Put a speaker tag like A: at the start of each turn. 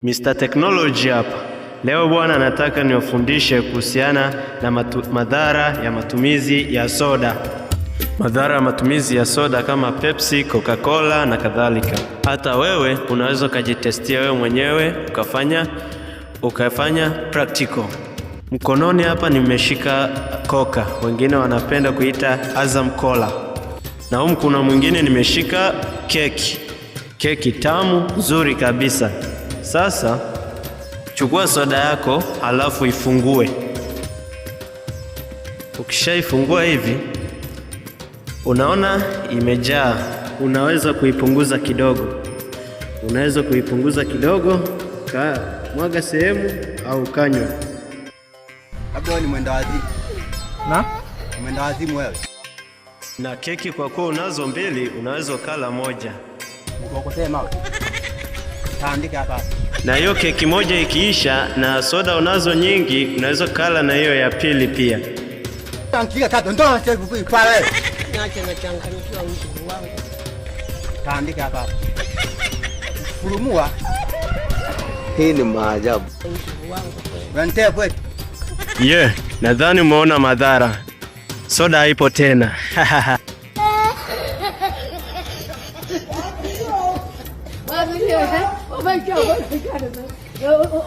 A: Mr. Technology hapa. Leo bwana, nataka niwafundishe kuhusiana na madhara ya matumizi ya soda. Madhara ya matumizi ya soda kama Pepsi, Coca-Cola na kadhalika. Hata wewe unaweza ukajitestia wewe mwenyewe ukafanya practical. Mkononi hapa nimeshika Coca, wengine wanapenda kuita Azam Cola, na humu kuna mwingine nimeshika keki, keki tamu nzuri kabisa. Sasa chukua soda yako halafu ifungue. Ukishaifungua hivi, unaona imejaa, unaweza kuipunguza kidogo, unaweza kuipunguza kidogo, ka mwaga sehemu au kanywa.
B: Labda wewe ni mwenda wazimu.
C: Na?
B: Mwenda wazimu wewe.
A: Na keki kwa kuwa unazo mbili, unaweza ukala moja.
B: Ukokotee mawe. Taandika hapa.
A: Na hiyo keki moja ikiisha na soda unazo nyingi, unaweza kala na hiyo ya pili pia.
B: Taandika tatu ndo anataka kuipala wewe.
D: Niache nachanganyikiwa mjukuu wangu.
B: Taandika hapa. Furumua.
E: Hii ni maajabu.
D: Mjukuu wangu kweli.
B: Unanitea kwetu.
A: Yeah, nadhani umeona madhara. Soda haipo tena.
F: 我没叫，我没叫，我没叫。